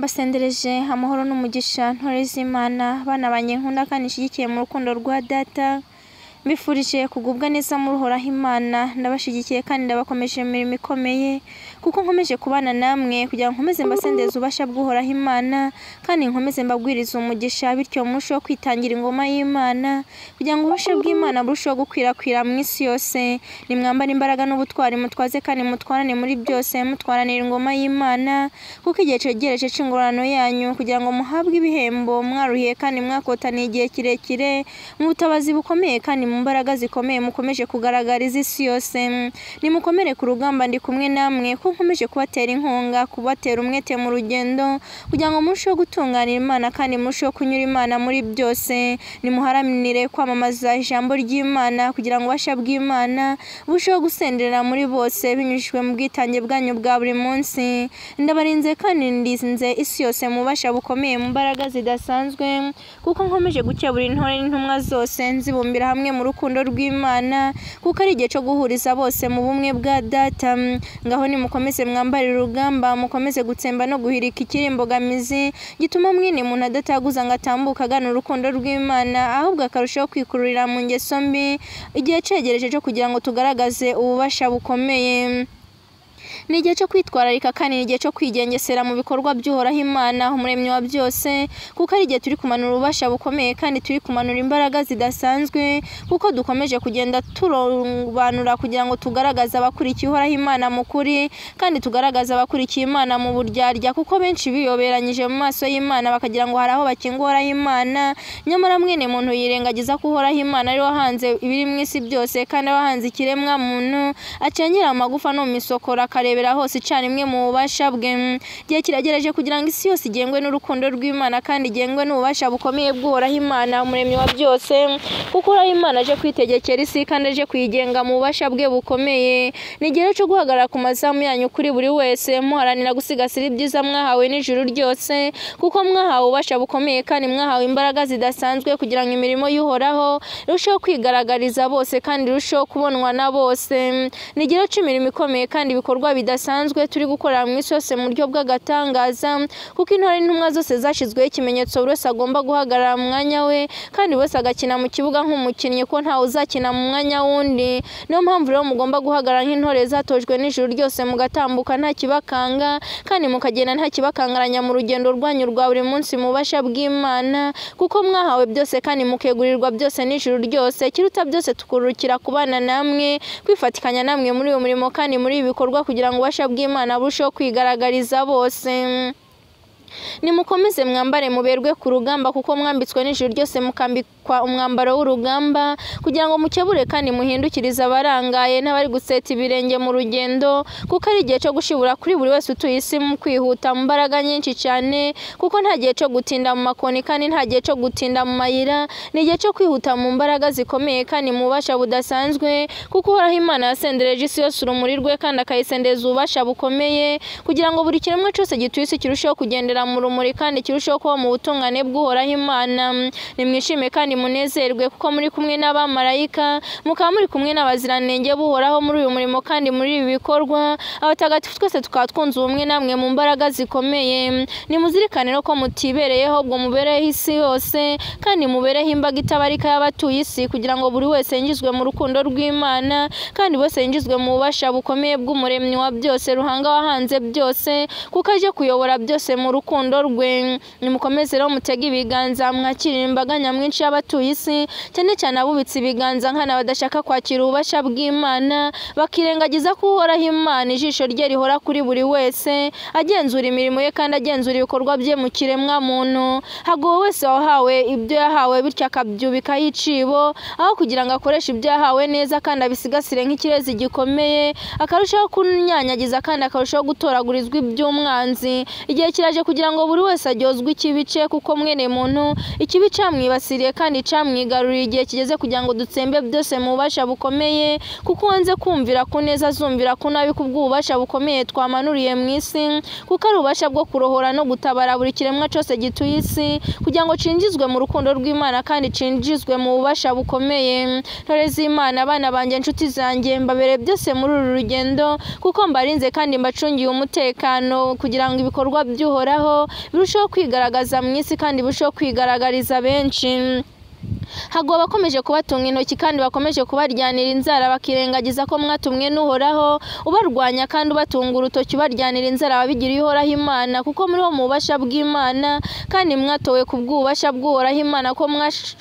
Mbasendereje amahoro n'umugisha, ntore z'Imana, bana banjye nkunda kandi nshyigikiye mu rukundo rwa Data. Mbifurije kugubwa neza muri Uhoraho Imana, ndabashyigikiye kandi ndabakomeje mu mirimo ikomeye, kuko nkomeje kubana namwe kugira ngo nkomeze mbasendeze ububasha bw'Uhoraho Imana, kandi nkomeze mbabwirize umugisha, bityo murusheho kwitangira ingoma y'Imana, kugira ngo ububasha bw'Imana burusheho gukwirakwira mu isi yose. Nimwambare imbaraga n'ubutwari, mutwaze kandi mutwarane muri byose, mutwaranira ingoma y'Imana, kuko igihe cyegereje cy'ingororano yanyu, kugira ngo muhabwe ibihembo mwaruhiye kandi mwakotaniye igihe kirekire, mu butabazi bukomeye kandi mu mbaraga zikomeye mukomeje kugaragariza isi yose. Nimukomere ku rugamba, ndi kumwe namwe, ko nkomeje kubatera inkunga, kubatera umwete mu rugendo, kugira ngo murusheho gutunganira Imana kandi murusheho kunyura Imana muri byose. Nimuharanire kwamamaza ijambo ry'Imana, kugira ngo ububasha bw'Imana burusheho gusenderera muri bose, binyujijwe mu bwitange bwanyu bwa buri munsi. Ndabarinze kandi ndinze isi yose mu bubasha bukomeye, mu mbaraga zidasanzwe, kuko nkomeje gukebura intore n'intumwa zose, nzibumbira hamwe mu rukundo rw'Imana, kuko ari igihe cyo guhuriza bose mu bumwe bwa Data. Ngaho nimukomeze mwambarire urugamba, mukomeze gutsemba no guhirika ikiri imbogamizi gituma mwene muntu adataguza ngo atambuke agana urukundo rw'Imana, ahubwo akarushaho kwikururira mu ngeso mbi. Igihe cyegereje cyo kugira ngo tugaragaze ububasha bukomeye. Ni igihe cyo kwitwararika kandi ni igihe cyo kwigengesera mu bikorwa by'Uhoraho Imana, umuremyi wa byose, kuko ari igihe turi kumanura ububasha bukomeye kandi turi kumanura imbaraga zidasanzwe, kuko dukomeje kugenda turobanura kugira ngo tugaragaze abakurikiye Uhoraho Imana mu kuri, kandi tugaragaze abakurikiye Imana mu buryarya, kuko benshi biyoberanyije mu maso y'Imana bakagira ngo hari aho bakinga Uhoraho Imana, nyamara mwene muntu yirengagiza ko Uhoraho Imana ari we wahanze ibiri mu isi byose, kandi wahanze ikiremwa muntu, acengera amagufa no mu misokoro, akarebera hose icyarimwe mu bubasha bwe. Igihe kiragereje kugira ngo isi yose igengwe n'urukundo rw'Imana kandi igengwe n'ububasha bukomeye bw'Uhoraho Imana, umuremyi wa byose, kuko Uhoraho Imana aje kwitegekera isi kandi aje kuyigenga mu bubasha bwe bukomeye. Ni igihe cyo guhagarara ku mazamu yanyu kuri buri wese, muharanira gusigasira ibyiza mwahawe n'ijuru ryose, kuko mwahawe ububasha bukomeye kandi mwahawe imbaraga zidasanzwe, kugira ngo imirimo y'Uhoraho irusheho kwigaragariza bose kandi irusheho kubonwa na bose. Ni igihe cy'imirimo ikomeye kandi ibikorwa bidasanzwe turi gukorera mu isi yose mu buryo bw'agatangaza, kuko intore n'intumwa zose zashyizweho ikimenyetso buri wese agomba guhagarara mu mwanya we, kandi buri wese agakina mu kibuga nk'umukinnyi, ko ntawe uzakina mu mwanya w'undi. Niyo mpamvu rero mugomba guhagarara nk'intore zatojwe n'ijuru ryose, mugatambuka nta kibakanga kandi mukagenda nta kibakangaranya mu rugendo rwanyu rwa buri munsi mu bubasha bw'Imana, kuko mwahawe byose kandi mukegurirwa byose n'ijuru ryose. Ikiruta byose tukurukira kubana namwe, kwifatikanya namwe muri uyu murimo kandi muri ibi bikorwa, kugira ngo ububasha bw'Imana burusheho kwigaragariza bose. Nimukomeze mwambare muberwe ku rugamba, kuko mwambitswe n'ijuru ryose mukambikwa umwambaro w'urugamba, kugira ngo mukebure kandi muhindukirize abarangaye n'abari guseta ibirenge mu rugendo, kuko ari igihe cyo gushibura kuri buri wese utuye isi mu kwihuta mu mbaraga nyinshi cyane, kuko nta gihe cyo gutinda mu makoni kandi nta gihe cyo gutinda mu mayira. Ni igihe cyo kwihuta mu mbaraga zikomeye kandi mu bubasha budasanzwe, kuko Uhoraho Imana yasendereje isi yose urumuri rwe kandi akayisendereza ububasha bukomeye, kugira ngo buri kiremwa cyose gituye isi kirusheho kugendera mu rumuri kandi kirusheho kuba mu butungane bw'Uhoraho Imana. Nimwishime kandi munezerwe, kuko muri kumwe n'abamarayika, mukaba muri kumwe n'abaziranenge b'Uhoraho muri uyu murimo kandi muri ibi bikorwa. Abatagatifu twese tukaba twunze ubumwe namwe mu mbaraga zikomeye. Nimuzirikane ko mutibereyeho, ubwo mubereyeho isi yose kandi mubereho imbaga itabarika y'abatuye isi, kugira ngo buri wese yinjizwe mu rukundo rw'Imana kandi bose yinjizwe mu bubasha bukomeye bw'umuremyi wa byose, ruhanga wahanze byose, kuko aje kuyobora byose mu rukundo rwe. Nimukomeze rero mutege ibiganza, mwakirira imbaga nyamwinshi y'abatuye isi, cyane cyane abubitse ibiganza nkana badashaka kwakira ububasha bw'Imana, bakirengagiza ko Uhoraho Imana ijisho rye rihora kuri buri wese, agenzura imirimo ye kandi agenzura ibikorwa bye mu kiremwa muntu. Hagowe wese wahawe ibyo yahawe, bityo akabyubikaho icibo, aho kugira ngo akoreshe ibyo yahawe neza kandi abisigasire nk'ikirezi gikomeye, akarushaho kunyanyagiza kandi akarushaho gutoragurizwa iby'umwanzi. Igihe kiraje kugira ngo buri wese aryozwe ikibi cye, kuko mwene muntu ikibi cyamwibasiriye kandi cyamwigaruriye. Igihe kigeze kugira ngo dutsembe byose mu bubasha bukomeye, kuko wanze kumvira ku neza azumvira ku nabi, kubw'ububasha bukomeye twamanuriye mu isi, kuko ari ububasha bwo kurohora no gutabara buri kiremwa cyose gituye isi, kugira ngo cinjizwe mu rukundo rw'Imana kandi cinjizwe mu bubasha bukomeye. Ntore z'Imana, abana banjye, inshuti zanjye, mbabereye byose muri uru rugendo, kuko mbarinze kandi mbacungiye umutekano, kugira ngo ibikorwa by'Uhoraho birusheho kwigaragaza mu isi kandi birusheho kwigaragariza benshi. Hago bakomeje kubatunga intoki kandi bakomeje kubaryanira inzara, bakirengagiza ko mwatumwe n'Uhoraho ubarwanya kandi ubatunga urutoki ubaryanira inzara babigiriye Uhoraho Imana, kuko muriho mu bubasha bw'Imana kandi mwatowe ku bw'ububasha bw'Uhoraho Imana, ko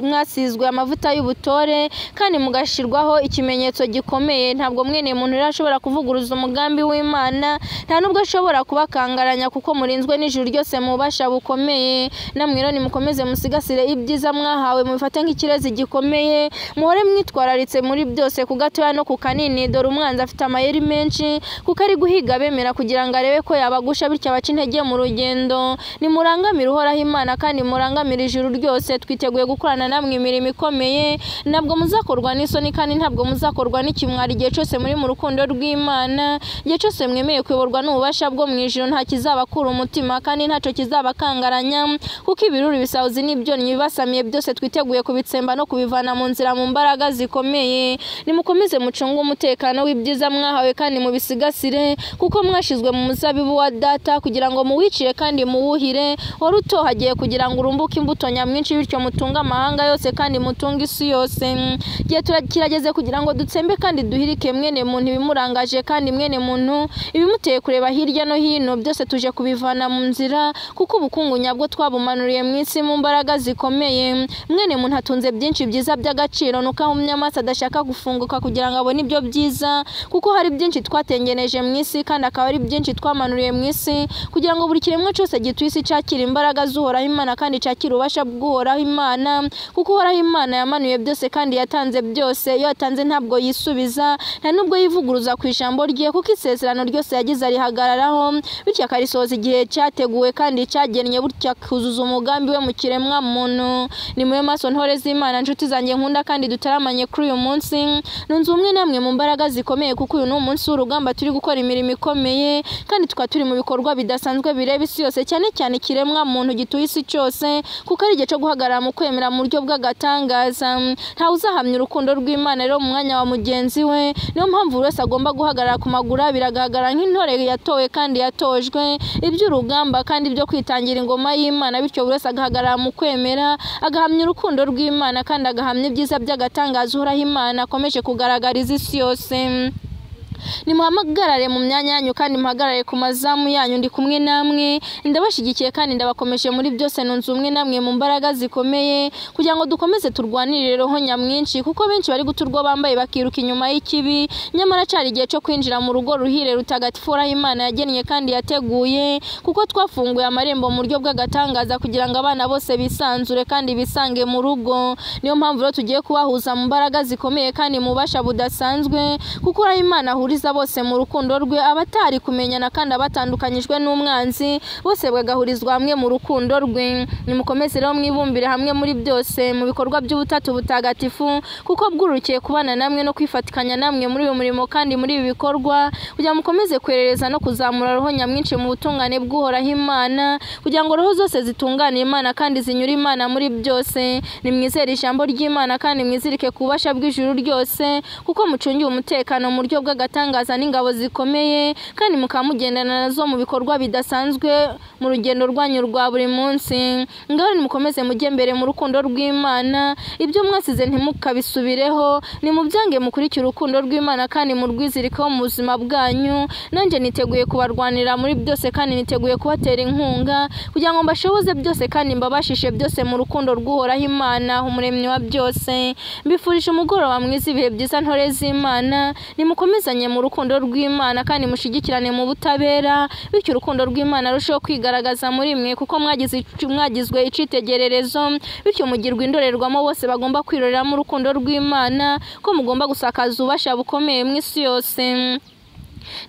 mwasizwe amavuta y'ubutore kandi mugashirwaho ikimenyetso gikomeye. Ntabwo mwene muntu rero ashobora kuvuguruza umugambi w'Imana, nta nubwo ashobora kubakangaranya, kuko murinzwe n'ijuru ryose mu bubasha bukomeye. Namwe rero nimukomeze musigasire ibyiza mwahawe, mubifate nk'ikirezi gikomeye, muhore mwitwararitse muri byose, ku gatoya no ku kanini. Dore umwanzi afite amayeri menshi, kuko ari guhiga bemera kugira ngo arebe ko yabagusha, bityo abaca intege mu rugendo. Nimurangamire Uhoraho Imana kandi murangamire ijuru ryose. Twiteguye gukorana namwe imirimo ikomeye, ntabwo muzakorwa n'isoni kandi ntabwo muzakorwa n'ikimwaro igihe cyose muri mu rukundo rw'Imana. Igihe cyose mwemeye kuyoborwa n'ububasha bwo mu ijuru, nta kizabakura umutima kandi ntacyo kizabakangaranya, kuko ibiruri bisahuzi n'ibyonnyi bibasamiye byose twiteguye kubitsemba no kubivana mu nzira mu mbaraga zikomeye. Nimukomeze mucunge umutekano w'ibyiza mwahawe kandi mubisigasire, kuko mwashizwe mu muzabibu wa data kugira ngo muwicire kandi muwuhire, wari utohagiye kugira ngo urumbuke imbuto nyamwinshi, bityo mutunge amahanga yose kandi mutunge isi yose. Igihe kirageze kugira ngo dutsembe kandi duhirike mwene muntu ibimurangaje kandi mwene muntu ibimuteye kureba hirya no hino, byose tuje kubivana mu nzira, kuko ubukungu nyabwo twabumanuriye mu isi mu mbaraga zikomeye. Mwene muntu atunze byinshi byiza by'agaciro, nuko ahumye amaso adashaka gufunguka kugira ngo abone ibyo byiza, kuko hari byinshi twatengeneje mu isi kandi akaba ari byinshi twamanuriye mu isi, kugira ngo buri kiremwa cyose gituye isi cyakire imbaraga z'Uhoraho Imana kandi cyakire ububasha bw'Uhoraho Imana, kuko Uhoraho Imana yamanuye byose kandi yatanze byose. Iyo yatanze ntabwo yisubiza, nta nubwo yivuguruza ku ijambo rye, kuko isezerano ryose yagize arihagararaho, bityo akarisohoza igihe cyateguwe kandi cyagennye, bityo akuzuza umugambi we mu kiremwa muntu. Nimube maso ntore z'Imana, nshuti zanjye nkunda kandi dutaramanye kuri uyu munsi. Nunze ubumwe namwe mu mbaraga zikomeye, kuko uyu ni umunsi w'urugamba, turi gukora imirimo ikomeye kandi tukaba turi mu bikorwa bidasanzwe bireba isi yose, cyane cyane ikiremwa muntu gituye isi cyose, kuko ari igihe cyo guhagarara mu kwemera mu buryo bw'agatangaza. Ntawe uzahamya urukundo rw'Imana rero mu mwanya wa mugenzi we, niyo mpamvu buri wese agomba guhagarara ku maguru abiri, agahagarara nk'intore yatowe kandi yatojwe iby'urugamba kandi ibyo kwitangira ingoma y'Imana, bityo buri wese agahagarara mu kwemera, agahamya urukundo rw'Imana kandi agahamya ibyiza by'agatangaza Uhoraho Imana akomeje kugaragariza isi yose. Nimuhagarare mu myanya yanyu kandi muhagarare ku mazamu yanyu, ndi kumwe namwe, ndabashyigikiye kandi ndabakomeje muri byose. Nunze ubumwe namwe mu mbaraga zikomeye kugira ngo dukomeze turwanirire roho nyamwinshi, kuko benshi bari guta urwo bambaye bakiruka inyuma y'ikibi, nyamara cyari igihe cyo kwinjira mu rugo ruhire rutagatifu Uhoraho Imana yagennye kandi yateguye, kuko twafunguye amarembo mu buryo bw'agatangaza kugira ngo abana bose bisanzure kandi bisange mu rugo. Niyo mpamvu rero tugiye kubahuza mu mbaraga zikomeye kandi mu bubasha budasanzwe, kuko Uhoraho Imana ahuriza bose mu rukundo rwe, abatari kumenyana kandi abatandukanyijwe n'umwanzi bose bagahurizwa hamwe mu rukundo rwe. Nimukomeze rero mwibumbire hamwe muri byose mu bikorwa by'ubutatu butagatifu, kuko bwurukiye kubana namwe no kwifatikanya namwe muri uyu murimo kandi muri ibi bikorwa, kugira mukomeze kwerereza no kuzamura roho nyamwinshi mu butungane bw'Uhoraho Imana, kugira ngo roho zose zitunganire Imana kandi zinyure Imana muri byose. Nimwizere ijambo ry'Imana kandi mwizirike ku bubasha bw'ijuru ryose, kuko mucungiye umutekano mu buryo bw'agatangaza n'ingabo zikomeye, kandi mukaba mugendana nazo mu bikorwa bidasanzwe mu rugendo rwanyu rwa buri munsi. Ngaho nimukomeze mujye mbere mu rukundo rw'Imana, ibyo mwasize ntimukabisubireho, nimubyange mukurikire urukundo rw'Imana kandi murwizirikeho mu buzima bwanyu. Nanjye niteguye kubarwanira muri byose kandi niteguye kubatera inkunga kugira ngo mbashoboze byose kandi mbabashishe byose mu rukundo rw'Uhoraho Imana umuremyi wa byose. Mbifurije umugoroba mwiza, ibihe byiza ntore z'Imana. Nimukomezanye mu rukundo rw'Imana kandi mushigikirane mu butabera, bityo urukundo rw'Imana rurusheho kwigaragaza muri mwe, kuko mwagizwe icyitegererezo, bityo mugirwa indorerwamo bose bagomba kwiroreramo urukundo rw'Imana, ko mugomba gusakaza ububasha bukomeye mu isi yose.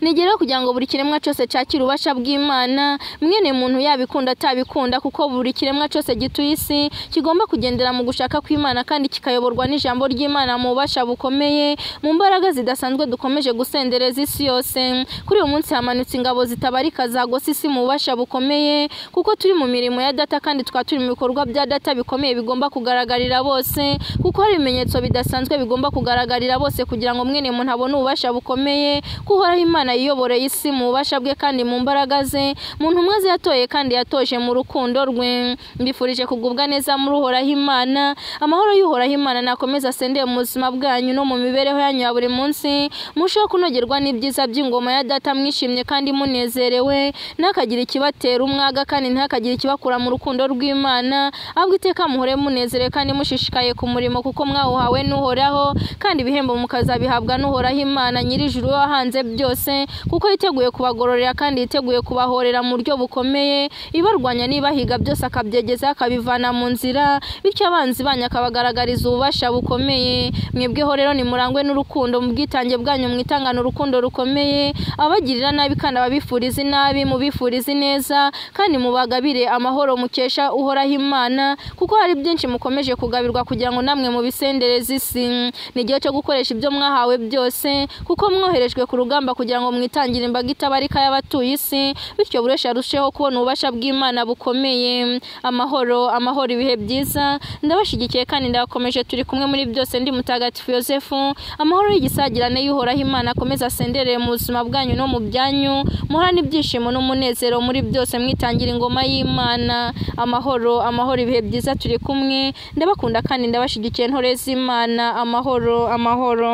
Nigeraho kugira ngo buri kiremwa cyose cyakire ububasha bw'Imana, mwene muntu yabikunda atabikunda, kuko buri kiremwa cyose gituye isi kigomba kugendera mu gushaka kw'Imana kandi kikayoborwa n'ijambo ry'Imana mu bubasha bukomeye, mu mbaraga zidasanzwe dukomeje gusendereza isi yose. Kuri uyu munsi hamanutse ingabo zitabarika zagose isi mu bubasha bukomeye, kuko turi mu mirimo ya data kandi tukaba turi mu bikorwa bya data bikomeye bigomba kugaragarira bose, kuko hari ibimenyetso bidasanzwe bigomba kugaragarira bose kugira ngo mwene muntu abone ububasha bukomeye ko Uhoraho Imana yiyoboreye isi mu bubasha bwe kandi mu mbaraga ze, mu ntumwa ze yatoye kandi yatoje mu rukundo rwe. Mbifurije kugubwa neza muri Uhoraho Imana. Amahoro y'Uhoraho Imana nakomeza asendeye mu buzima bwanyu no mu mibereho yanyu ya buri munsi, murusheho kunogerwa n'ibyiza by'ingoma ya data mwishimye kandi munezerewe, ntihakagire ikibatera umwaga kandi ntihakagire ikibakura mu rukundo rw'Imana, ahubwo iteka muhore munezerewe kandi mushishikaye ku murimo kuko mwawuhawe n'Uhoraho, kandi ibihembo mukazabihabwa n'Uhoraho Imana nyir'ijuru wahanze byose, kuko yiteguye kubagororera kandi yiteguye kubahorera mu buryo bukomeye, ibarwanya n'ibahiga byose akabyegeza akabivana mu nzira, bityo abanzi banyu akabagaragariza ububasha bukomeye. Mwebweho rero nimurangwe n'urukundo mu bwitange bwanyu, mwitangane urukundo rukomeye, abagirira nabi kandi ababifuriza inabi mubifurize ineza, kandi mubagabire amahoro mukesha Uhoraho Imana, kuko hari byinshi mukomeje kugabirwa kugira ngo namwe mubisendereze isi. Ni igihe cyo gukoresha ibyo mwahawe byose, kuko mwoherejwe ku rugamba kugira ngo mwitangire imbaga itabarika y'abatuye isi, bityo buri wese arusheho kubona ububasha bw'Imana bukomeye. Amahoro, amahoro, ibihe byiza. Ndabashyigikiye kandi ndabakomeje, turi kumwe muri byose. Ndi Mutagatifu Yozefu. Amahoro y'igisagirane y'Uhoraho Imana akomeza asenderere mu buzima bwanyu no mu byanyu, muhorane ibyishimo n'umunezero muri byose, mwitangira ingoma y'Imana. Amahoro, amahoro, ibihe byiza, turi kumwe. Ndabakunda kandi ndabashyigikiye, ntore z'Imana. Amahoro, amahoro.